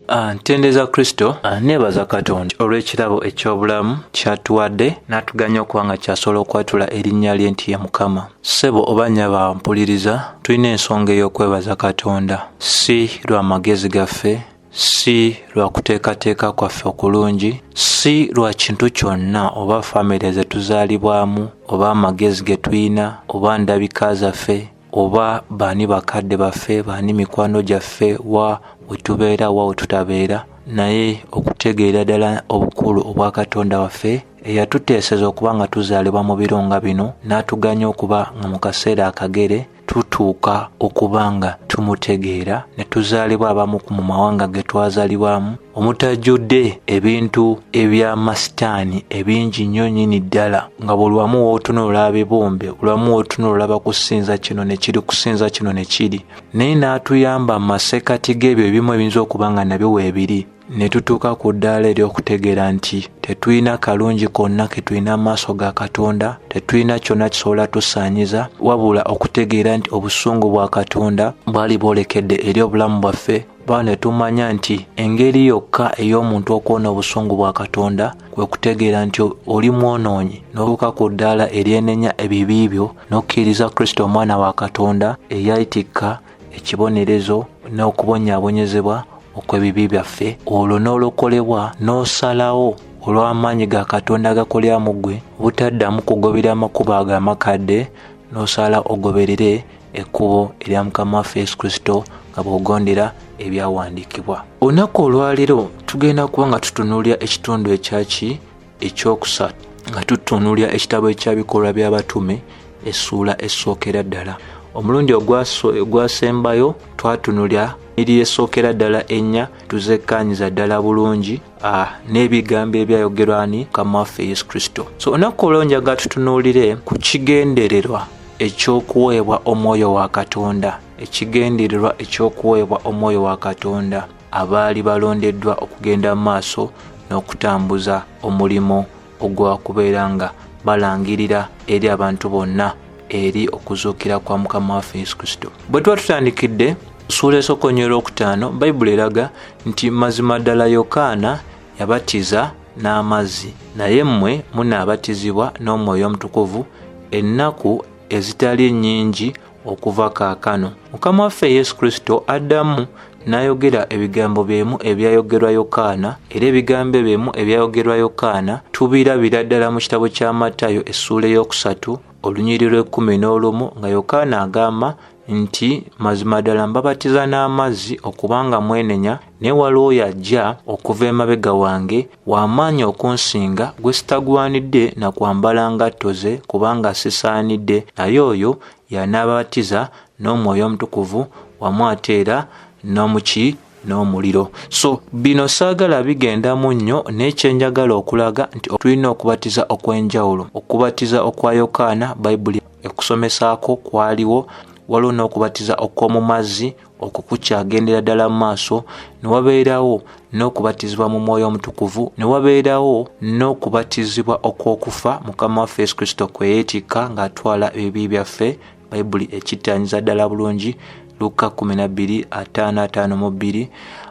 Ntendeza Kristo, neebaza Katonda olw'ekirabo eky'obulamu ky'atuwadde n'atuganya okuba nga kyasobola okwatula erinnya lye nti ye Mukama. Ssebo oba nnyabo ampuliriza, tulina ensonga ey'okwebaza Katonda, si lwa magezi gaffe, si lwa kuteekateeka kwaffe okulungi, si lwa kintu kyonna oba famire ze tuzaalibwamu oba amagezi ge tulina oba ndabika zaffe oba baani bakadde baffe, baani mikwano gyaffe, wa we tubeera, wa we tutabeera, naye okutegeera ddala obukulu obwa Katonda waffe eyatuteeseza okuba nga tuzaalibwa mu biro nga bino n'atuganya okuba nga mu kaseera akagere tutuuka okuba nga tumutegeera ne tuzaalibwa abamu mu mawanga ge twazaalibwamu omutajjudde ebintu ebyamasitaani ebingi nnyo nnyini ddala, nga buli wamu w'otunula bibumbe, buli wamu w'otunula olaba kusinza kino ne kiri, kusinza kino ne kiri, naye n'atuyamba mu masekkati g'ebyo ebimu ebiyinza okuba nga nabyo weebiri ne tutuuka ku ddaala ery'okutegeera nti tetulina kalungi konna ke tulina mu maaso ga Katonda, tetulina kyonna kisobola tusaanyiza, wabula okutegeera nti obusungu bwa Katonda bwali bwolekedde eri obulamu bwaffe, ba ne tumanya nti engeri yokka ey'omuntu okuwona obusungu bwa Katonda kwe kutegeera nti oli mwonoonyi, n'otuuka ku ddaala eryenenya ebibi byo n'okkiriza Kristo omwana wa Katonda eyayitikka ekibonerezo n'okubonyaabonyezebwa okw'ebibi byaffe, olwo n'olokolebwa n'osalawo olw'amaanyi ga Katonda agakolera mu ggwe obutaddamu kugobera amakubo ago amakadde, n'osala ogoberere ekkubo erya Mukama waffe Yesu Kristo nga bw'ogondera ebyawandiikibwa. Olunaku olwaleero tugenda kuba nga tutunuulira ekitundu ekyaki ekyokusatu, nga tutunuulira ekitabo ekyabikolwa by'abatume essuula esookera ddala. Omulundi ogwasembayo twatunuulira eri esookera ddala ennya, tuzekkaanyiza ddala bulungi n'ebigambo ebyayogerwa ni Mukama waffe Yesu Kristo. So olunaku olwo njagala tutunuulire ku kigendererwa eky'okuweebwa omwoyo wa Katonda, ekigendererwa eky'okuweebwa omwoyo wa Katonda abaali balondeddwa okugenda mu maaso n'okutambuza omulimu ogw'okubeera nga balangirira eri abantu bonna eri okuzuukira kwa Mukama waffe Yesu Kristo. Bwe tuba tutandikidde ssuula esooka olunyiriri olwokutaano, Bayibuli eraga nti mazima ddala Yokaana yabatiza n'amazzi, naye mmwe munaabatizibwa n'Omwoyo Omutukuvu ennaku ezitali nnyingi okuva kaakano. Mukama waffe Yesu Kristo addamu n'ayogera ebigambo byemu ebyayogerwa Yokaana, era ebigambo byemu ebyayogerwa Yokaana tubirabira ddala mu kitabo kya Matayo essuula ey'okusatu olunyiriri lw'ekkumi n'olumu, nga Yokaana agamba nti mazima ddala mbabatiza n'amazzi okubanga mwenenya, naye waliwo oyo ajja okuva emabega wange w'amaanyi okunsinga, gwe sitagwanidde na kwambala ngatto ze kubanga sisaanidde, naye oyo y'anaababatiza n'Omwoyo Omutukuvu wamu ate era n'omuki n'omuliro. So bino saagala bigendamu nnyo, naye kye njagala okulaga nti tulina okubatiza okw'enjawulo. Okubatiza okwa Yokaana Bayibuli ekusomesaako kwaliwo, waliwo n'okubatiza okw'omu mazzi okwo kukyagendera ddala mu maaso, ne wabeerawo n'okubatizibwa mu Mwoyo Omutukuvu, ne wabeerawo n'okubatizibwa okw'okufa Mukama waffe Yesu Kristo kwe yeetikka ng'atwala ebibi byaffe. Bayibuli ekittanyiza ddala bulungi Luka 12:55-52.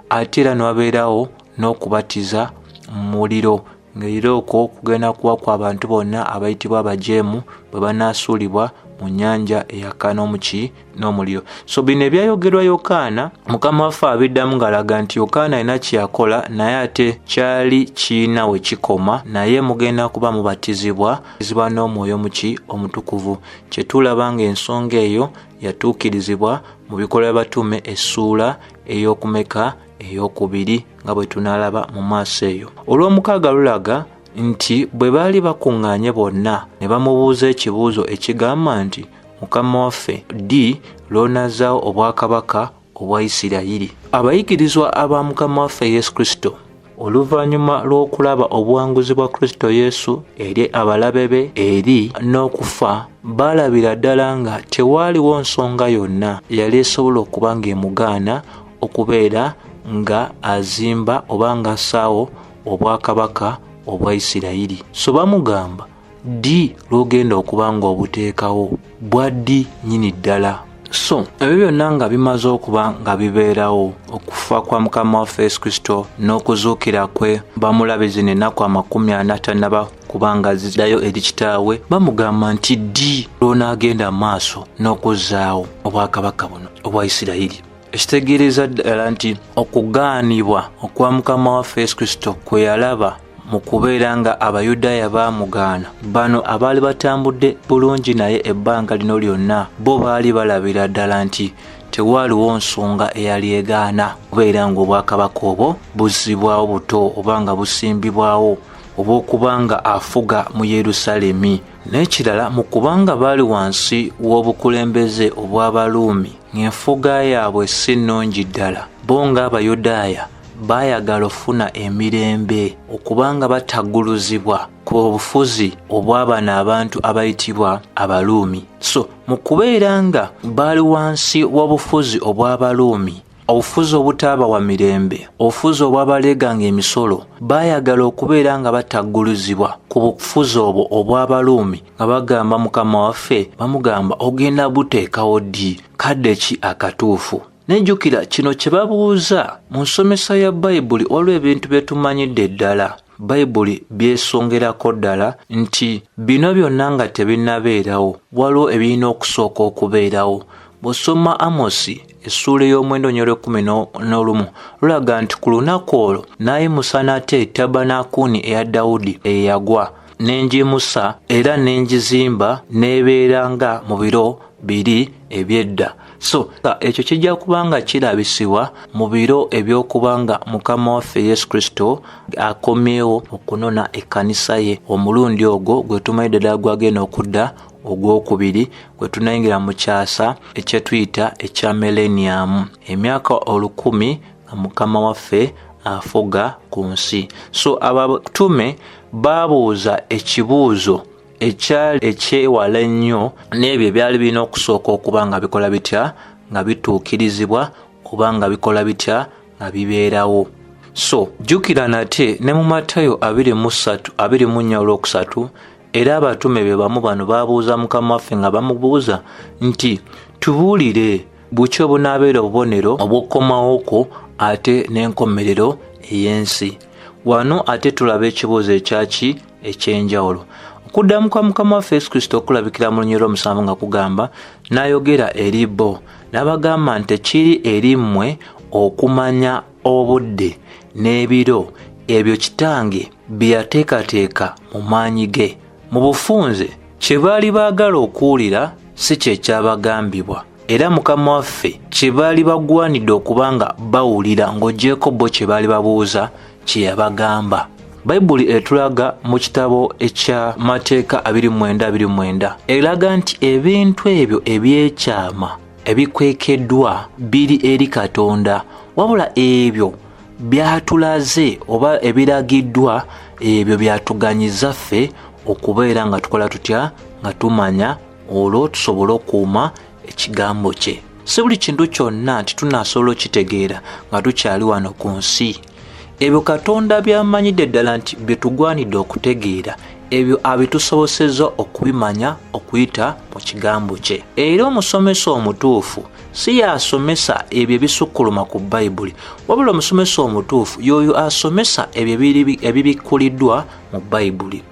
Ate era ne wabeerawo n'okubatiza mu muliro, ng'era okwo kugenda kuba kwa bantu bonna abayitibwa abajeemu bwe banaasuulibwa mu nnyanja eyaka n'omuki n'omuliro. So bino ebyayogerwa Yokaana, Mukama waffe abiddamu ng'alaga nti Yokaana alina kye yakola, naye ate kyali kirina we kikoma, naye mugenda kuba mubatizibwa n'Omwoyo muki Omutukuvu. Kye tulaba ng'ensonga eyo yatuukirizibwa mu bikolwa by'abatume essuula ey'okumeka ey'okubiri, nga bwe tunaalaba mu maaso eyo. Olw'omukaaga lulaga nti bwe baali bakuŋŋaanye bonna ne bamubuuza ekibuuzo ekigamba nti Mukama waffe, ddi lw'onazzaawo obwakabaka obwa Isirayiri? Abayigirizwa aba Mukama waffe Yesu Kristo oluvannyuma lw'okulaba obuwanguzi bwa Kristo Yesu eri abalabe be eri n'okufa, baalabira ddala nga tewaaliwo nsonga yonna yali esobola okuba ng'emugaana okubeera nga azimba oba ng'assaawo obwakabaka obwa Isirayiri. So bamugamba, ddi lw'ogenda okuba ng'obuteekawo? Bwa ddi nnyini ddala? So ebyo byonna nga bimaze okuba nga bibeerawo, okufa kwa Mukama waffe Yesu Kristo n'okuzuukira kwe, bamulabe zino ennaku 40 tannaba kubanga ziddayo eri kitaawe, bamugamba nti ddi lw'onaagenda maaso n'okuzzaawo obwakabaka buno obwa Isirayiri. Ekitegeereza ddala nti okugaanibwa okwa Mukama waffe Yesu Kristo kwe yalaba mu kubeera nga Abayudaaya baamugaana, bano abaali batambudde bulungi naye ebbanga lino lyonna, bo baali balabira ddala nti tewaaliwo nsonga eyali egaana kubeera ng'obwakabaka obwo buzzibwawo buto oba nga busimbibwawo oba okuba nga afuga mu Yerusaalemi. N'ekirala, mu kubanga baali wansi w'obukulembeze obw'Abaruumi ng'enfuga yaabwe si nnungi ddala, bo ng'Abayudaaya baayagala ofuna emirembe okubanga batagguluzibwa ku obufuzi obw'abano abantu abayitibwa Abaruumi. So mu kubeera nga baali wansi w'obufuzi obw'Abaruumi, obufuzi obutaabawa mirembe, obufuzi obwabaleeganga emisolo, baayagala okubeera nga batagguluzibwa ku bufuzi obwo obw'Abaruumi, nga bagamba Mukama waffe, bamugamba ogenda buteekawo ddi, kadde ki akatuufu. Nejjukira kino kye babuuza mu nsomesa ya Bayibuli, waliwo ebintu bye tumanyidde ddala Bayibuli byesongerako ddala nti bino byonna nga tebinnabeerawo, waliwo ebirina okusooka okubeerawo. Bw'osoma Amosi essuula ey'omwenda onyolo 11 lulaga nti ku lunaku olwo n'ayimusa nate tabanakuni eya Dawudi eyagwa, n'engimusa era n'engizimba n'ebeera nga mu biro biri eby'edda. So ekyo kijja kuba nga kirabisibwa mu biro eby'okuba nga Mukama waffe Yesu Kristo akomyewo okunona ekkanisa ye omulundi ogwo gwe tumanyidde ddala gwagenda okudda ogwokubiri, gwe tunayingira mu kyasa ekyetuyita ekya millennium, emyaka 1000 nga Mukama waffe afuga ku nsi. So abatume baabuuza ekibuuzo ekyali ekyewala ennyo n'ebyo ebyali birina okusooka okuba nga bikola bitya, nga bituukirizibwa oba nga bikola bitya, nga bibeerawo. So jjukira nate ne mu Matayo 23 24 olwokusatu, era abatume be bamu bano baabuuza Mukama waffe nga bamubuuza nti tubuulire buki obunaabeera obubonero obw'okukomawo kwo ate n'enkomerero ey'ensi. Wano ate tulaba ekibuuzo ekyaki ekyenjawulo. Okuddamu kwa Mukama waffe Yesu Kristo okulabikira mu lunyiriri 7 nga kugamba, n'ayogera eri bo n'abagamba nti kiri eri mmwe okumanya obudde n'ebiro ebyo kitange bye yateekateeka mu maanyi ge. Mu bufunze kye baali baagala okuwulira si kye kyabagambibwa, era Mukama waffe kye baali bagwanidde okuba nga bawulira ng'oggyeeko bo kye baali babuuza kye yabagamba. Bayibuli etulaga mu kitabo ekya Mateeka 29:29 eraga nti ebintu ebyo ebyekyama ebikwekeddwa biri eri Katonda, wabula ebyo byatulaze oba ebiragiddwa ebyo byatuganyiza ffe okubeera nga tukola tutya, nga tumanya, olwo tusobole okukuuma ekigambo kye. Si buli kintu kyonna nti tunaasobola okitegeera nga tukyali wano ku nsi. Ebyo Katonda by'amanyidde ddala nti bye tugwanidde okutegeera, ebyo abitusobosezza okubimanya okuyita mu kigambo kye. Era omusomesa omutuufu si y'asomesa ebyo ebisukkuluma ku Bayibuli, wabula omusomesa omutuufu y'oyo asomesa ebyo ebibikkuliddwa mu Bayibuli.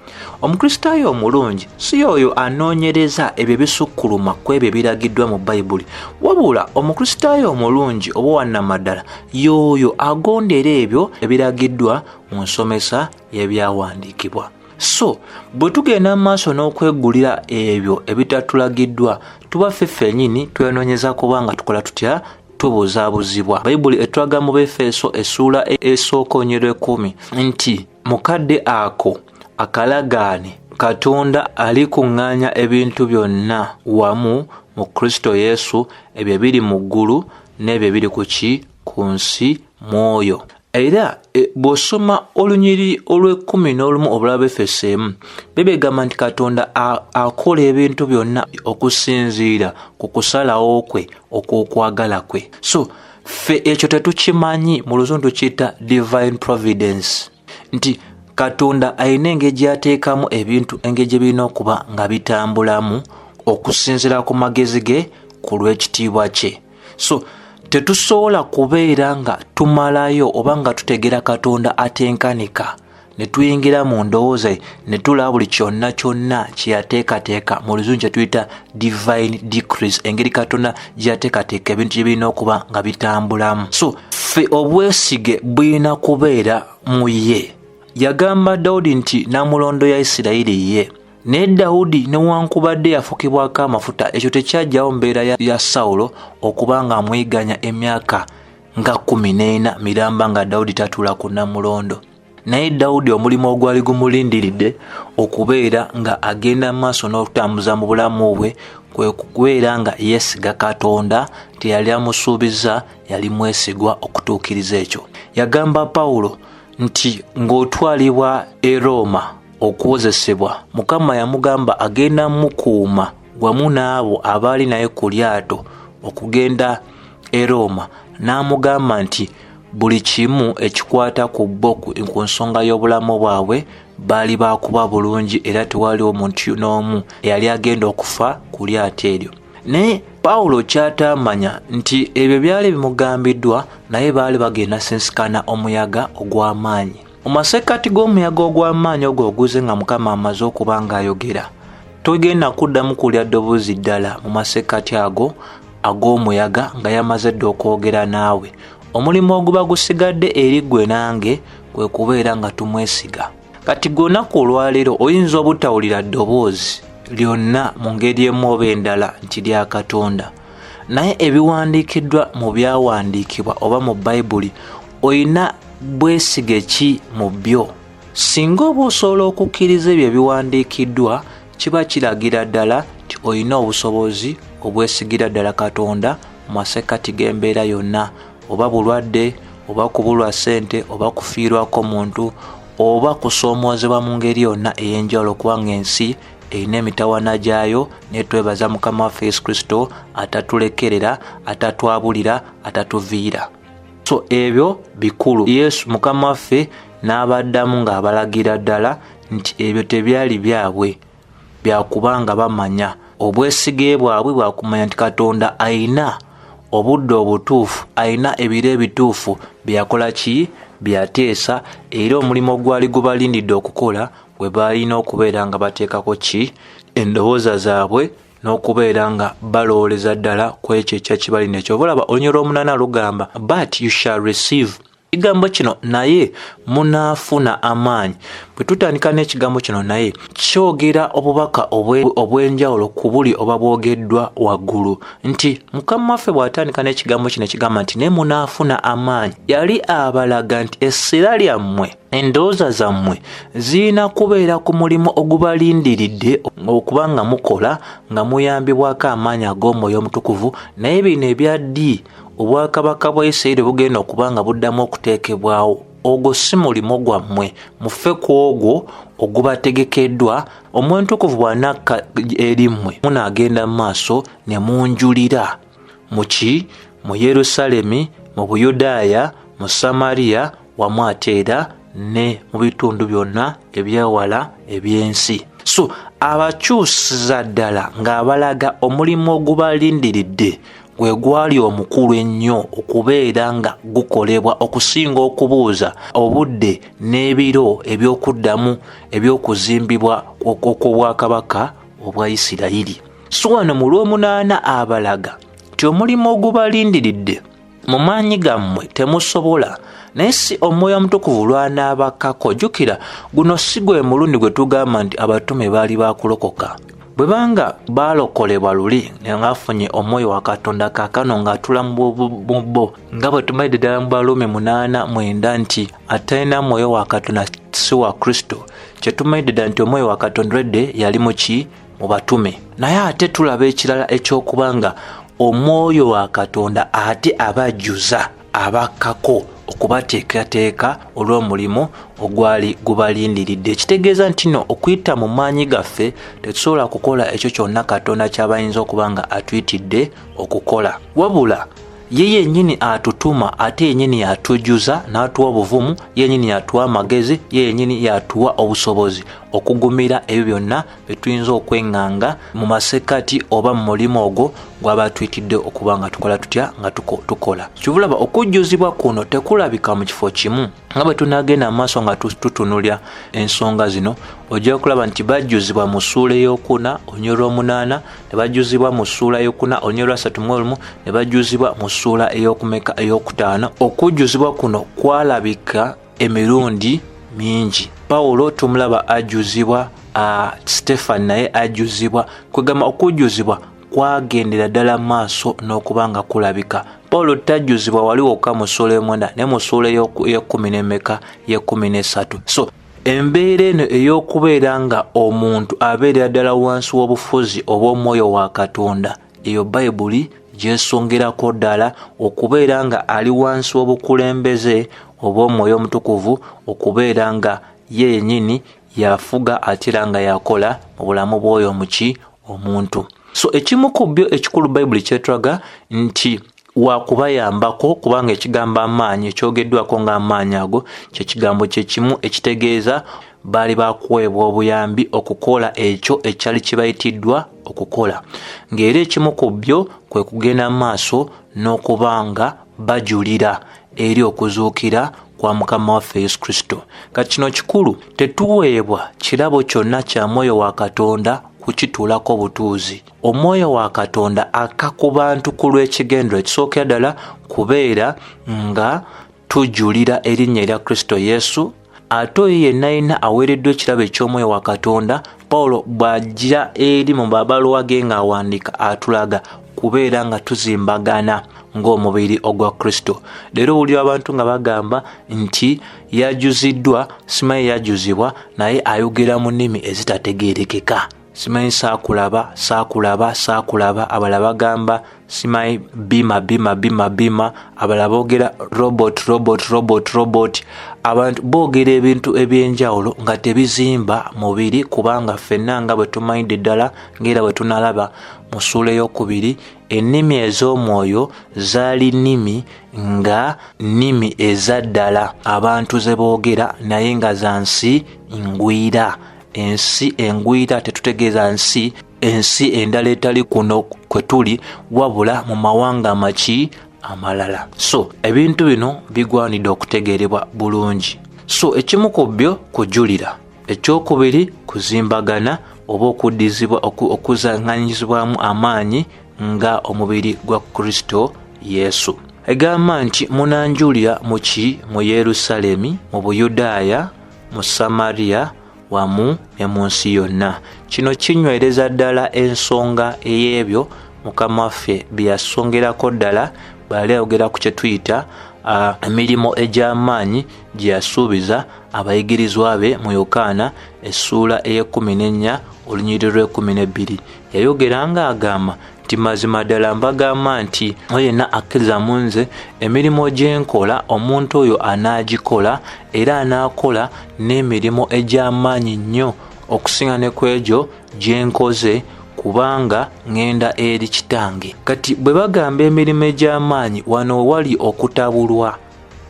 Omukristaayo omulungi si y'oyo anoonyereza ebyo ebisukkuluma ku ebyo ebiragiddwa mu Bayibuli, wabula Omukristaayo omulungi oba owannamaddala y'oyo agondera ebyo ebiragiddwa mu nsomesa y'ebyawandiikibwa. So bwe tugenda mu maaso n'okwegulira ebyo ebitatulagiddwa, tuba ffe ffennyini twenoonyeza kubanga tukola tutya, tubuzaabuzibwa. Bayibuli etulaga mu Befeso essuula esooka onyero 10 nti mukadde ako akalagaane Katonda alikuŋŋaanya ebintu byonna wamu mu Kristo Yesu, ebyo ebiri mu ggulu n'ebyo ebiri ku ki, ku nsi mwoyo. Era bw'osoma olunyiriri olw'ekkumi n'olumu obulala Befeso emu, bibigamba nti Katonda akola ebintu byonna okusinziira ku kusalawo kwe okw'okwagala kwe. So ffe ekyo tetukimanyi, mu Luzungu tukiyita divine providence, nti Katonda alina engeri gy'ateekamu ebintu, engeri gye birina okuba nga bitambulamu okusinziira ku magezi ge ku lw'ekitiibwa kye. So tetusobola kubeera nga tumalayo oba nga tutegeera Katonda atenkanika ne tuyingira mu ndowooza ne tulaba buli kyonna kyonna kye yateekateeka, mu Luzungu kye tuyita divine decrees, engeri Katonda gye yateekateeka ebintu gye birina okuba nga bitambulamu. So ffe obwesige bulina kubeera mu ye. Yagamba Dawudi nti namulondo ya Isirayiri ye. Naye Dawudi newankubadde yafukibwako amafuta, ekyo tekyajjawo mbeera ya Sawulo okuba nga amuyiganya emyaka nga 14 miramba nga Dawudi tatuula ku namulondo. Naye Dawudi omulimu ogwali gumulindiridde okubeera nga agenda maaso n'okutambuza mu bulamu bwe kwe kubeera nga yeesiga Katonda nti yali amusuubiza, yali mwesigwa okutuukiriza ekyo. Yagamba Pawulo nti ng'otwalibwa e Rooma okuwozesebwa, Mukama yamugamba agenda mukuuma wamu n'abo abaali naye ku lyato okugenda e Rooma, n'amugamba nti buli kimu ekikwata ku bo ku nsonga y'obulamu bwabwe baali baakuba bulungi, era tewaliwo muntu n'omu eyali agenda okufa ku lyato eryo. Naye Pawulo ky'ataamanya nti ebyo byali bimugambiddwa, naye baali bagenda sensikana omuyaga ogw'amaanyi. Mu masekkati g'omuyaga ogw'amaanyi ogwo oguze nga Mukama amaze okuba ng'ayogera, togenda kuddamu kulya ddoboozi ddala mu masekkati ago ag'omuyaga nga yamaze dda okwogera naawe. Omulimu oguba gusigadde eri ggwe nange kwe kubeera nga tumwesiga. Kati gwe olunaku olwaleero oyinza obutawulira ddoboozi lyonna mu ngeri emu oba endala nti lya Katonda, naye ebiwandiikiddwa mu byawandiikibwa oba mu Bayibuli olina bwesige ki mu byo? Singa oba osobola okukkiriza ebyo ebiwandiikiddwa, kiba kiragira ddala nti olina obusobozi obwesigira ddala Katonda mu masekkati g'embeera yonna, oba bulwadde, oba kubulwa ssente, oba kufiirwako muntu, oba kusoomoozebwa mu ngeri yonna ey'enjawulo, kubanga ensi erina emitawaana gyayo. Naye twebaza Mukama waffe Yesu Kristo atatulekerera, atatwabulira, atatuviira. So ebyo bikulu. Yesu Mukama waffe n'abaddamu ng'abalagira ddala nti ebyo tebyali byabwe, byakubanga bamanya. Obwesige bwabwe bwakumanya nti Katonda ayina obudde obutuufu, ayina ebiro ebituufu bye yakola ki, bye yateesa, era omulimu ogwali gubalindidde okukola gwe baalina okubeera nga bateekako ki endowooza zaabwe n'okubeera nga balowooleza ddala ku ekyo ekyakibalina. Ekyo oba olaba olunyiriri lw'omunaana lugamba, but you shall receive. Ekigambo kino naye munaafuna amaanyi. Bwe tutandika n'ekigambo kino naye, kyogera obubaka obw'enjawulo ku buli oba bwogeddwa waggulu, nti Mukama waffe bw'atandika n'ekigambo kino ekigamba nti naye munaafuna amaanyi, yali abalaga nti essira lyammwe, endowooza zammwe zirina kubeera ku mulimu ogubalindiridde okuba nga mukola nga muyambibwako amaanyi ag'Omwoyo Omutukuvu. Naye bino ebya ddi obwakabaka bwa Isirayiri bugenda okuba nga buddamu okuteekebwawo, ogwo si mulimu gwammwe, mufe ku ogwo ogubategekeddwa. Omwoyo Omutukuvu bw'anakka eri mmwe, munaagenda mu maaso ne munjulira mu ki? Mu Yerusaalemi, mu Buyudaaya, mu Samariya, wamu ate era ne mu bitundu byonna ebyewala eby'ensi. So abakyusiza ddala ng'abalaga omulimu ogubalindiridde gwe gwali omukulu ennyo okubeera nga gukolebwa, okusinga okubuuza obudde n'ebiro eby'okuddamu eby'okuzimbibwa okw'obwakabaka obwa Isirayiri. So wano mu lw'omunaana abalaga nti omulimu ogubalindiridde mu maanyi gammwe temusobola, naye si Omwoyo Omutukuvu lw'anaabakako. Jjukira, guno si gwe mulundi gwe tugamba nti abatume baali baakulokoka. Bwe banga baalokolebwa luli ng'afunye Omwoyo wa Katonda, kaakano ng'atula mu bo, nga bwe tumalidde ddala mu Baruumi 8:9 nti atalina Mwoyo wa Katonda si wa Kristo. Kye tumalidde ddala nti Omwoyo wa Katonda redde yali mu ki? Mu batume. Naye ate tulaba ekirala eky'okuba nga Omwoyo wa Katonda ate abajjuza, abakkako okubateekateeka olw'omulimu ogwali gubalindiridde. Ekitegeeza nti nno okuyita mu maanyi gaffe tetusobola kukola ekyo kyonna Katonda ky'abayinza okuba nga atuyitidde okukola, wabula ye yennyini atutuma, ate yennyini yatujjuza n'atuwa obuvumu, ye yennyini yatuwa amagezi, ye yennyini yatuwa obusobozi okugumira ebyo byonna bye tuyinza okweŋŋanga mu masekkati oba mu mulimu ogwo gw'aba atuyitidde okuba nga tukola tutya nga tukola. Kyova olaba okujjuzibwa kuno tekulabika mu kifo kimu. Nga bwe tunaagenda mu maaso nga tutunulya ensonga zino, ojja kulaba nti bajjuzibwa mu ssuula ey'okuna olunyiriri lw'omunaana, ne bajjuzibwa mu ssuula ey'okuna olunyiriri lwa ssatu mu olumu, ne bajjuzibwa mu ssuula ey'okumeka ey'okutaano. Okujjuzibwa kuno kwalabika emirundi mingi. Pawulo tumulaba ajjuzibwa, Stefani naye ajjuzibwa. Kwegamba okujjuzibwa kwagendera ddala maaso n'okuba nga kulabika. Pawulo tajjuzibwa wali wokka mu ssuula ey'omwenda, ne mu ssuula ey'ekkumi n'emeka, y'ekkumi n'essatu. So embeera eno ey'okubeera nga omuntu abeerera ddala wansi w'obufuzi obw'omwoyo wa Katonda, eyo Bayibuli gyesongerako ddala okubeera nga ali wansi w'obukulembeze obw'omwoyo omutukuvu, okubeera nga ye yennyini yafuga ate era nga yakola mu bulamu bw'oyo muki omuntu. So ekimu ku byo ekikulu Bayibuli kyetulaga nti wakubayambako, kubanga ekigambo amaanyi ekyogeddwako ng'amaanyi ago kye kigambo kye kimu ekitegeeza baali bakuweebwa obuyambi okukola ekyo ekyali kibayitiddwa okukola, ng'era ekimu ku byo kwe kugenda maaso n'okuba nga bajulira eri okuzuukira kwa Mukama waffe Yesu Kristo. Kati kino kikulu, tetuweebwa kirabo kyonna kya mwoyo wa Katonda kukituulako butuuzi. Omwoyo wa Katonda akka ku bantu ku lw'ekigendero ekisookera ddala kubeera nga tujulira erinnya erya Kristo Yesu. Ate oyo yenna yenna aweereddwa ekirabo eky'omwoyo wa Katonda, Pawulo bw'ajja eri mu mabaluwa ge ng'awandiika atulaga kubeera nga tuzimbagana ng'omubiri ogwa Kristo. Leero owulira abantu nga bagamba nti yajuziddwa, simanyi yajuzibwa, naye ayogera mu nnimi ezitategeerekeka. Simanyi saakulaba, saakulaba, saakulaba. Abalala bagamba simanyi bima, bima, bima, bima. Abalala boogera robot, robot, robot, robot. Abantu boogera ebintu eby'enjawulo nga tebizimba mubiri, kubanga ffenna nga bwe tumanyidde ddala ng'era bwe tunalaba mu ssuula ey'okubiri, ennimi ez'omwoyo zaali nnimi nga nnimi eza ddala abantu ze boogera, naye nga za nsi ngwira. Ensi engwira tetutegeeza ensi endala etali kuno kwe tuli, wabula mu mawanga amaki amalala. So ebintu bino bigwanidde okutegeerebwa bulungi. So ekimu ku byo kujulira, ekyokubiri kuzimbagana oba okuddizibwa, okuzaŋŋanyizibwamu amaanyi nga omubiri gwa Kristo Yesu. Egamba nti munanjulira mu ki? Mu Yerusaalemi, mu Buyudaaya, mu Samariya wamu ne mu nsi yonna. Kino kinywereza ddala ensonga ey'ebyo Mukama waffe bye yasongerako ddala bwe yali ayogera ku kye tuyita emirimu egy'amaanyi gye yasuubiza abayigirizwa be mu Yokaana essuula ey'ekkumi n'ennya olunyiriri lw'ekkumi n'ebbiri. Yayogera ng'agamba nti mazima ddala mbagamba nti oyo yenna akkiriza mu nze, emirimu gye nkola omuntu oyo anaagikola, era anaakola n'emirimu egy'amaanyi nnyo okusinga ne ku egyo gye nkoze, kubanga ŋŋenda eri Kitange. Kati bwe bagamba emirimu egy'amaanyi, wano wali okutabulwa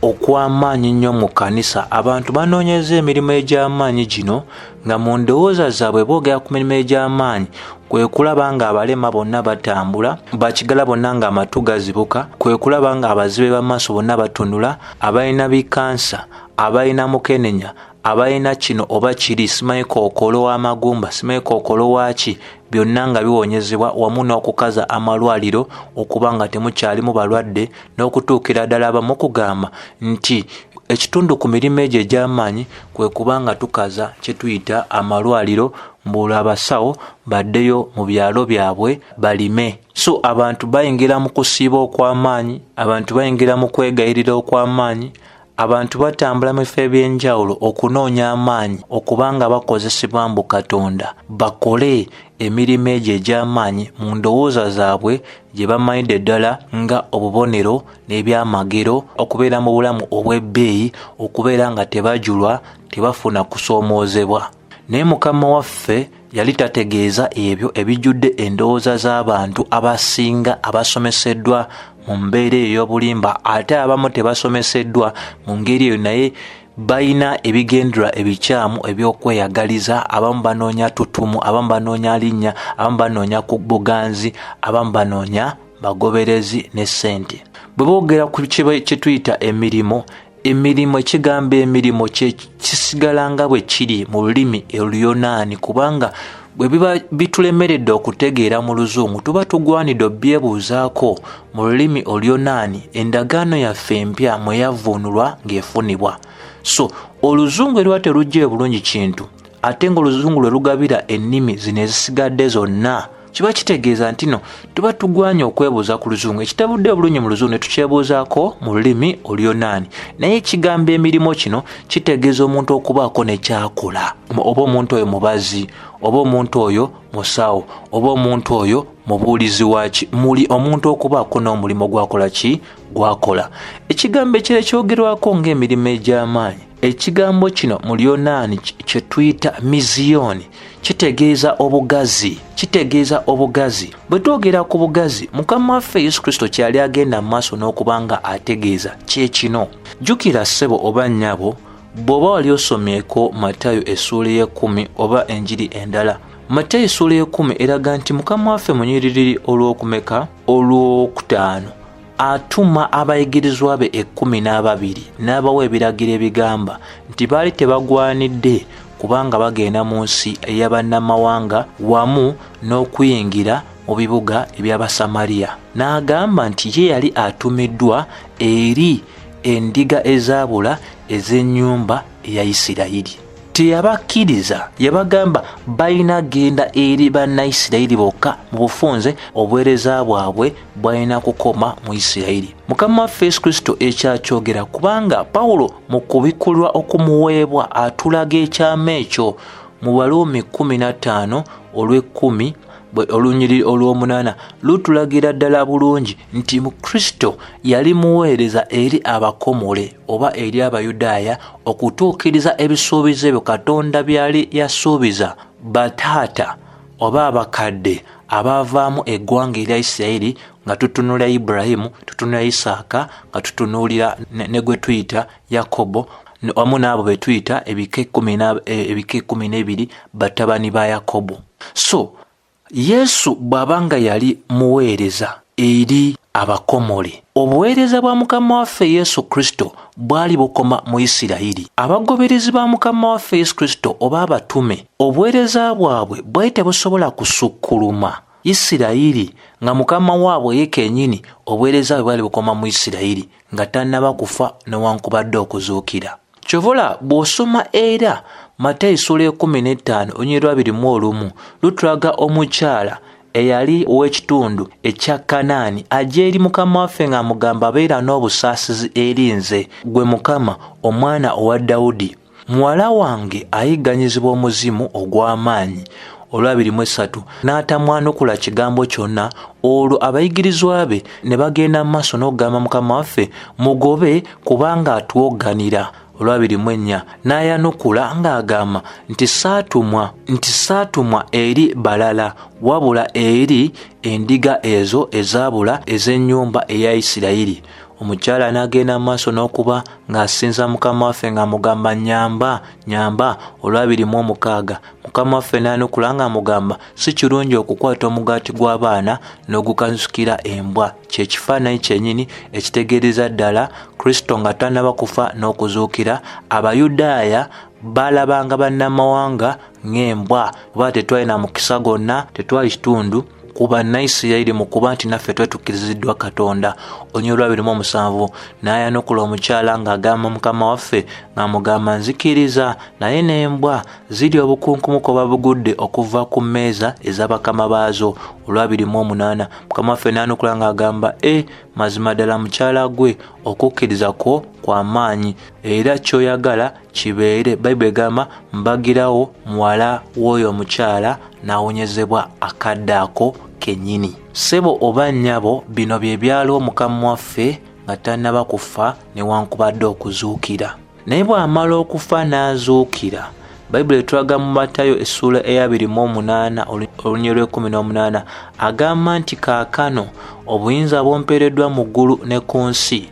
okw'amaanyi nnyo mu kkanisa. Abantu banoonyeza emirimu egy'amaanyi gino nga mu ndowooza zaabwe boogera ku mirimu egy'amaanyi kwe kulaba ng'abalema bonna batambula, bakigala bonna ng'amatu gazibuka, kwe kulaba ng'abazibe b'amaaso bonna batunula, abalina bikansa, abalina mukenenya, abalina kino oba kiri, simanyi kookolo w'amagumba, simanyi kookolo waaki, byonna nga biwonyezebwa, wamu n'okukaza amalwaliro okuba nga temukyalimu balwadde, n'okutuukira ddala abamu okugamba nti ekitundu ku mirimu egyo egy'amaanyi kwe kuba nga tukaza kye tuyita amalwaliro, mbu abasawo baddeyo mu byalo byabwe balime. So abantu bayingira mu kusiiba okw'amaanyi, abantu bayingira mu kwegayirira okw'amaanyi, abantu batambula mu bifo eby'enjawulo okunoonya amaanyi okuba nga bakozesebwa mbu Katonda bakole emirimu egyo egy'amaanyi mu ndowooza zaabwe gye bamanyidde ddala nga obubonero n'ebyamagero, okubeera mu bulamu obw'ebbeeyi, okubeera nga tebajulwa, tebafuna kusoomoozebwa. Naye Mukama waffe yali tategeeza ebyo ebijjudde endowooza z'abantu abasinga abasomeseddwa mu mbeera eyo ey'obulimba, ate abamu tebasomeseddwa mu ngeri eyo, naye Balina ebigendererwa ebikyamu eby'okweyagaliza. Abamu banoonya tutumu, abamu banoonya linnya, abamu banoonya ku buganzi, abamu banoonya bagoberezi ne ssente. Bwe boogera ku kye tuyita emirimu, emirimu, ekigambo emirimu kisigala nga bwe kiri mu lulimi Oluyonaani, kubanga bwe biba bitulemeredde okutegeera mu Luzungu, tuba tugwanidde obyebuuzaako mu lulimi Oluyonaani endagaano yaffe empya mwe yavvuunulwa ng'efunibwa. So Oluzungu eriba terujjayo bulungi kintu, ate ng'Oluzungu lwe lugabira ennimi zino ezisigadde zonna, kiba kitegeeza nti no tuba tugwanye okwebuuza ku Luzungu ekitabudde obulungi mu Luzungu ne tukyebuuzaako mu lulimi Oluyonaani. Naye ekigambo emirimu kino kitegeeza omuntu okubaako ne kyakola, oba omuntu oyo mubazi, oba omuntu oyo musawo, oba omuntu oyo mubuulizi waki, muli omuntu okubaako n'omulimu gwakola ki gwakola. Ekigambo ekirala ekyogerwako ng'emirimu egy'amaanyi, ekigambo kino mu Luyonaani kye tuyita miziyoni, kitegeeza obugazi, kitegeeza obugazi. Bwe twogera ku bugazi, Mukama waffe Yesu Kristo kyali agenda mu maaso n'okuba nga ategeeza kye kino. Jjukira ssebo oba nnyabo, bw'oba wali osomyeko Matayo essuula ey'ekkumi oba enjiri endala, Matayo essuula ey'ekkumi eraga nti Mukama waffe mu nyiriri olw'okumeka olwokutaano atuma abayigirizwa be 12 n'abawa ebiragiro ebigamba nti baali tebagwanidde kubanga bagenda mu nsi ey'abannamawanga wamu n'okuyingira mu bibuga eby'Abasamaliya. N'agamba nti ye yali atumiddwa eri endiga ezaabula ez'ennyumba eya Isirayiri. Teyabakkiriza, yabagamba balina genda eri Bannaisirayiri bokka. Mu bufunze obuweereza bwabwe bwalina kukoma mu Isirayiri. Mukama waffe Yesu Kristo ekyakyogera, kubanga Pawulo mu kubikkulwa okumuweebwa atulaga ekyama ekyo mu Baruumi 15 olw'ekkumi olunyiriri olw'omunaana lutulagira ddala bulungi nti mu Kristo yali muweereza eri abakomole oba eri Abayudaaya okutuukiriza ebisuubizo ebyo Katonda byali yasuubiza bataata oba abakadde abaavaamu eggwanga erya Isirayiri, nga tutunuulira Ibulayimu, tutunuulira Isaaka, nga tutunuulira ne gwe tuyita Yakobo, wamu n'abo be tuyita ebika ekkumi n'ebiri batabani ba Yakobo. So Yesu bw'aba nga yali muweereza eri abakomole, obuweereza bwa Mukama waffe Yesu Kristo bwali bukoma mu Isirayiri. Abagoberezi ba Mukama waffe Yesu Kristo oba abatume, obuweereza bwabwe bwali tebusobola kusukkuluma Isirayiri, nga Mukama waabwe ye kennyini obuweereza bwe bwali bukoma mu Isirayiri nga tannaba kufa newankubadde okuzuukira. Kyovola bw'osoma era Matayo essuula 15 olunyiriri lwa 21 lutulaga omukyala eyali ow'ekitundu ekya Kanaani ajja eri Mukama waffe ng'amugamba, beera n'obusaasizi eri nze, gwe Mukama, omwana owa Dawudi. Muwala wange ayigganyizibwa omuzimu ogw'amaanyi. Olwa 23 n'atamwanukula kigambo kyonna. Olwo abayigirizwa be ne bagenda mu maaso n'okugamba Mukama waffe, mugobe kubanga atuwogganira. Olwa 24 n'ayanukula ng'agamba nti saatumwa eri balala wabula eri endiga ezo ezaabula ez'ennyumba eya Isirayiri. Omukyala n'agenda mu maaso n'okuba ng'asinza Mukama waffe ng'amugamba, nnyamba, nnyamba. Olwa 26 Mukama waffe n'anukula ng'amugamba, si kirungi okukwata omugaati gw'abaana n'ogukasukira embwa. Kye kifaananyi kyennyini ekitegeereza ddala Kristo nga tannaba kufa n'okuzuukira. Abayudaaya baalabanga bannamawanga ng'embwa, kuba tetwalina mukisa gwonna, tetwali kitundu ku Bannaisirayiri mu kuba nti naffe twetukkiriziddwa Katonda. Olunyiriri lwa 27 n'ayanukula omukyala ng'agamba Mukama waffe ng'amugamba, nzikiriza, naye n'embwa zirya obukunkumuka oba bugudde okuva ku mmeeza ez'abakama baazo. Olwa 28 Mukama waffe n'anukula ng'agamba, mazima ddala mukyala gwe, okukkiriza kwo kwa maanyi, era ky'oyagala kibeere. Bayibuli egamba mbagirawo muwala w'oyo omukyala n'awonyezebwa akadde ako kennyini. Ssebo oba nnyabo, bino bye byaliwo Mukama waffe nga tannaba kufa newankubadde okuzuukira. Naye bw'amala okufa n'azuukira, Bayibuli etulaga mu Matayo essuula eya 28 olunyiriri lw'ekkumi n'omunaana agamba nti kaakano obuyinza bumpeereddwa mu ggulu ne ku nsi.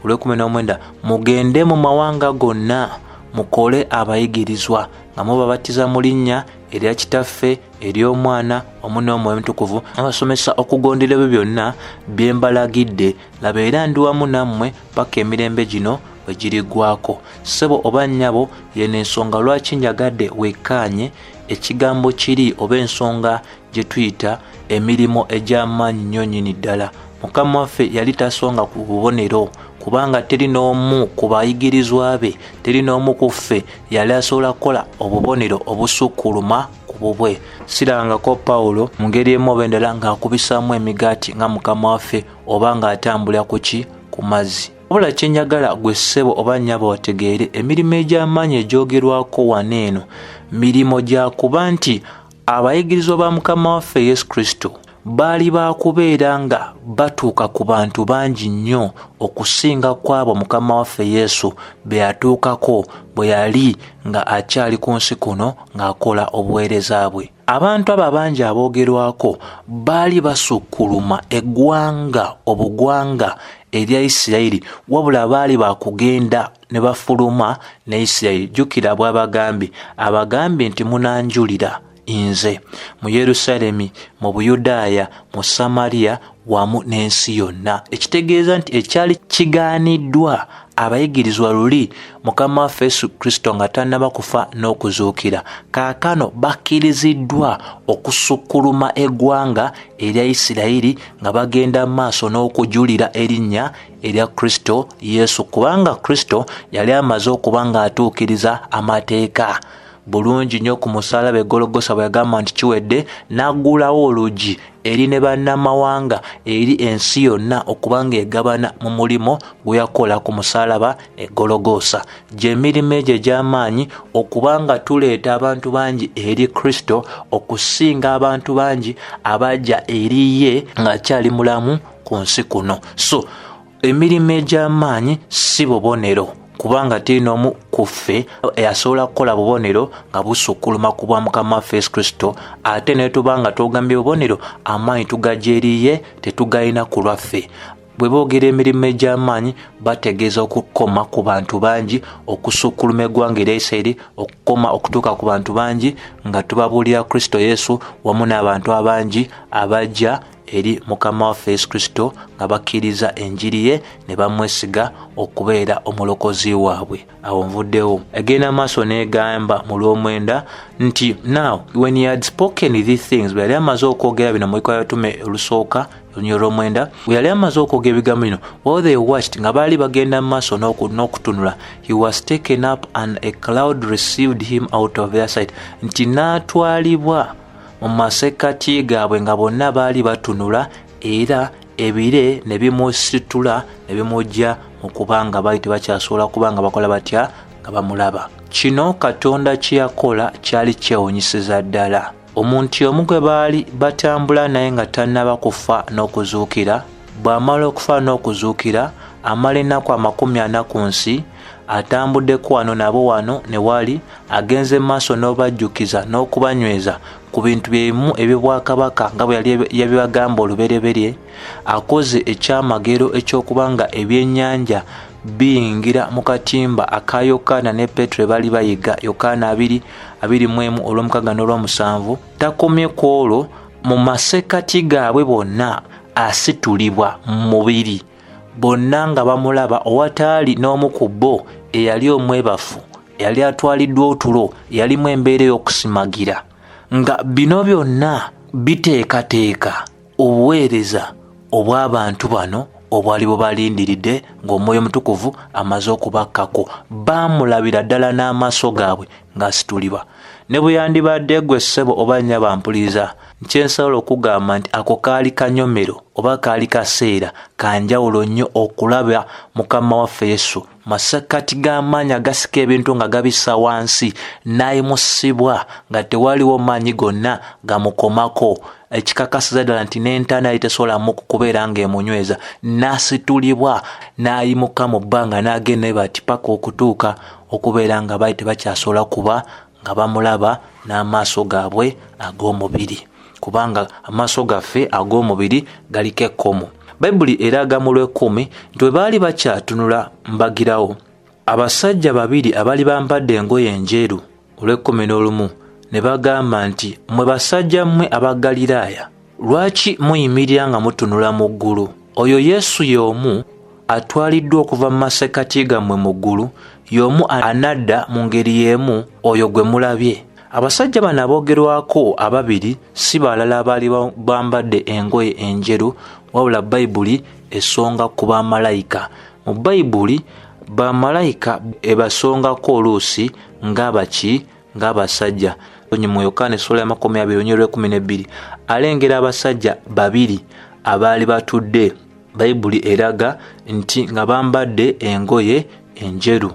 Olw'e19, mugende mu mawanga gonna mukole abayigirizwa nga mubabatiza mu linnya erya Kitaffe, ery'Omwana wamu n'Omwoyo Omutukuvu, abasomesa okugondera ebyo byonna bye mbalagidde. Laba, era ndi wamu nammwe paka emirembe gino bwe giriggwako. Ssebo oba nnyabo, yeno ensonga lwaki njagadde wekkaanye ekigambo kiri oba ensonga gye tuyita emirimu egy'amaanyi nnyo nnyini ddala. Mukama waffe yali tasonga ku bubonero, kubanga teri n'omu ku bayigirizwa be, teri n'omu ku ffe yali asobola kukola obubonero obusukkuluma ku bubwe. Sirangako Pawulo mu ngeri emu oba endala ng'akubisaamu emigaati nga Mukama waffe oba ng'atambulira ku ki ku mazzi. Wabula kye njagala gwe ssebo oba nnyabo wategeere, emirimu egy'amaanyi egyogerwako wano eno mirimu gya kuba nti abayigirizwa ba Mukama waffe Yesu Kristo baali baakubeera nga batuuka ku bantu bangi nnyo okusinga ku abo Mukama waffe Yesu be yatuukako bwe yali nga akyali ku nsi kuno ng'akola obuweereza bwe. Abantu abo abangi aboogerwako baali basukkuluma eggwanga obugwanga erya Isirayiri, wabula baali baakugenda ne bafuluma ne Isirayiri. Jjukira bw'abagambye, abagambye nti munanjulira nze mu Yerusaalemi, mu Buyudaaya, mu Samaliya wamu n'ensi yonna. Ekitegeeza nti ekyali kigaaniddwa abayigirizwa luli Mukama waffe Yesu Kristo nga tannaba kufa n'okuzuukira, kaakano bakkiriziddwa okusukkuluma eggwanga erya Isirayiri nga bagenda mu maaso n'okujulira erinnya erya Kristo Yesu, kubanga Kristo yali amaze okuba ng'atuukiriza amateeka bulungi nnyo ku musaalaba e Gologosa bwe yagamba nti kiwedde, n'aggulawo oluggi eri ne bannamawanga, eri ensi yonna okuba ng'egabana mu mulimu gwe yakola ku musaalaba e Gologosa. Gy'emirimu egyo egy'amaanyi okuba nga tuleeta abantu bangi eri Kristo okusinga abantu bangi abajja eri ye ng'akyali mulamu ku nsi kuno. So emirimu egy'amaanyi si bubonero, kubanga teri n'omu ku ffe asobola kukola bubonero nga busukkuluma ku bwa Mukama waffe Yesu Kristo. Ate ne tuba nga tugambye bubonero, amaanyi tugajja eri ye, tetugalina ku lwaffe. Bwe boogera emirimu egy'amaanyi bategeeza okukoma ku bantu bangi, okusukkuluma eggwanga erya Isirayiri, okukoma okutuuka ku bantu bangi nga tubabuulira Kristo Yesu wamu n'abantu abangi abajja eri Mukama waffe Yesu Kristo nga bakkiriza enjiri ye ne bamwesiga okubeera omulokozi waabwe. Awo nvuddewo. Egenda maaso n'egamba mu lw'omwenda nti now when he had spoken these things, bwe yali amaze okwogera bino mu Bikolwa by'Abatume olusooka olunyiriri olw'omwenda, bwe yali amaze okwogera ebigambo bino, while they watched, nga baali bagenda mu maaso n'okutunula, he was taken up and a cloud received him out of their sight, nti n'atwalibwa mu masekkati gaabwe nga bonna baali batunula, era ebire ne bimusitula ne bimujja mu kubanga baali tebakyasobola kuba nga bakola batya nga bamulaba. Kino Katonda kye yakola kyali kyewunyisiza ddala. Omuntu omu gwe baali batambula naye nga tannaba kufa n'okuzuukira, bw'amala okufa n'okuzuukira, amala ennaku 40 ku nsi, atambuddeko wano nabo wano ne wali, agenze maaso n'obajjukiza n'okubanyweza ku bintu byebimu eby'obwakabaka nga bwe yali yabibagamba olubereberye, akoze ekyamagero eky'okuba nga ebyennyanja biyingira mu katimba aka Yokaana ne Petero bali bayiga, Yokaana abiri abiri mu emu olw'omukaaga n'olw'omusanvu. Takomye ku olwo, mu masekkati gaabwe bonna asitulibwa mu mubiri, bonna nga bamulaba, owataali n'omu ku bo eyali omwebafu, eyali atwaliddwa otulo, eyalimu embeera ey'okusimagira. Nga bino byonna biteekateeka obuweereza obw'abantu bano obwali bubalindiridde ng'Omwoyo Omutukuvu amaze okubakkako. Baamulabira ddala n'amaaso gaabwe ng'asitulibwa. Ne bwe yandibadde gwe ssebo oba nnyabo ampuliriza, nkyensobola okugamba nti ako kaali kanyomero oba kaali kaseera ka njawulo nnyo okulaba Mukama waffe Yesu masekkati g'amaanyi agasika ebintu nga gabissa wansi n'ayimusibwa nga tewaliwo maanyi gonna gamukomako, ekikakasiza ddala nti n'entaana yali tesobolamu kubeera ng'emunyweza. N'asitulibwa n'ayimuka mu bbanga n'agenda bati paka okutuuka okubeera nga baali tebakyasobola kuba nga bamulaba n'amaaso gaabwe ag'omubiri, kubanga amaaso gaffe ag'omubiri galiko ekkomo. Bayibuli eraga mu lw'ekkumi nti bwe baali bakyatunula mbagirawo, abasajja babiri abaali bambadde engoye enjeru, olw'ekkumi n'olumu, ne bagamba nti, mmwe basajja mmwe aba Ggaliraaya, lwaki muyimirira nga mutunula mu ggulu? Oyo Yesu y'omu atwaliddwa okuva mu masekkati gammwe mu ggulu, y'omu anadda mu ngeri y'emu oyo gwe mulabye. Abasajja bano aboogerwako ababiri si balala abaali bambadde engoye enjeru, wabula Bayibuli esonga ku bamalayika. Mu Bayibuli bamalayika ebasongako oluusi ng'abaki, ng'abasajja. Mu Yokaana essula ya 20:12 alengera abasajja babiri abaali batudde. Bayibuli eraga nti nga bambadde engoye enjeru.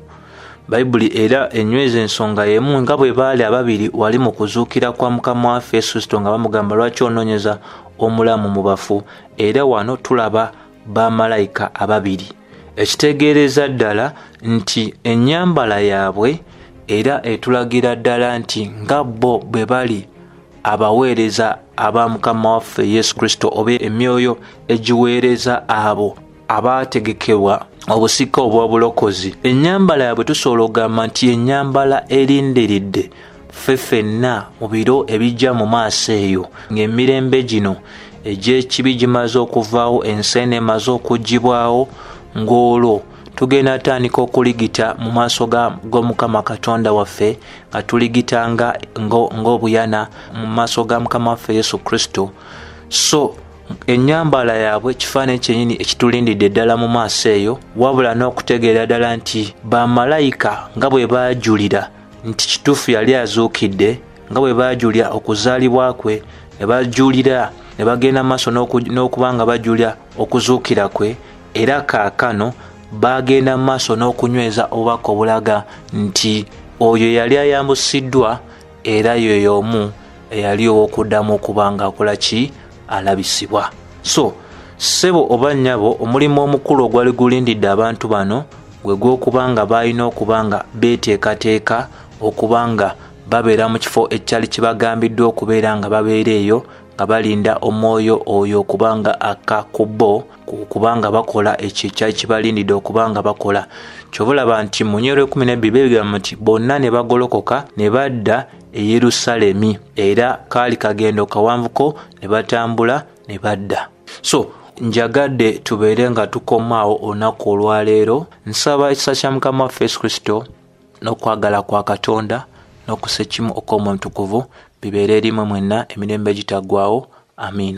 Bayibuli era enyweza ensonga y'emu nga bwe baali ababiri wali mu kuzuukira kwa Mukama waffe Yesu Kristo, nga bamugamba lwaki onoonyeza omulamu mu bafu. Era wano tulaba bamalayika ababiri, ekitegeereza ddala nti ennyambala yaabwe era etulagira ddala nti nga bo bwe bali abaweereza aba Mukama waffe Yesu Kristo, oba emyoyo egiweereza abo abaategekebwa obusika obw'obulokozi. Ennyambala yaabwe tusobola okugamba nti ennyambala erindiridde ffe ffenna mu biro ebijja mu maaso eyo, ng'emirembe gino egy'ekibi gimaze okuvaawo, ensi eno emaze okuggyibwawo, ng'olwo tugenda tandika okuligita mu maaso g'Omukama Katonda waffe, nga tuligitanga ng'obuyana mu maaso ga Mukama waffe Yesu Kristo. So ennyambala yaabwe kifaananyi kyennyini ekitulindidde ddala mu maaso eyo, wabula n'okutegeera ddala nti bamalayika nga bwe baajulira nti kituufu yali azuukidde, nga bwe baajulira okuzaalibwa kwe, ne bajulira ne bagenda maaso n'okuba nga bajulira okuzuukira kwe, era kaakano bagenda maaso n'okunyweza obubaka obulaga nti oyo yali ayambusiddwa era ye omu eyali ow'okuddamu okuba nga akola ki, alabisibwa. So ssebo oba nnyabo, omulimu omukulu ogwali gulindidde abantu bano gwe gw'okuba nga balina okuba nga beeteekateeka okuba nga babeera mu kifo ekyali kibagambiddwa okubeera nga babeera eyo, nga balinda omwoyo oyo okuba nga akka ku bo, okuba nga bakola ekyo ekyali kibalindidde okuba nga bakola. Kyova olaba nti mu nnyero 12 bigamba nti bonna ne bagolokoka ne badda e Yerusalemi, era kaali kagendo kawanvuko ne batambula ne badda. So njagadde tubeere nga tukomaawo olunaku olwaleero. Nsaba ekisa kya Mukama waffe Yesu Kristo n'okwagala kwa Katonda n'okussa ekimu okw'Omwoyo Omutukuvu bibeere eri mmwe mwenna emirembe egitaggwaawo. Amiina.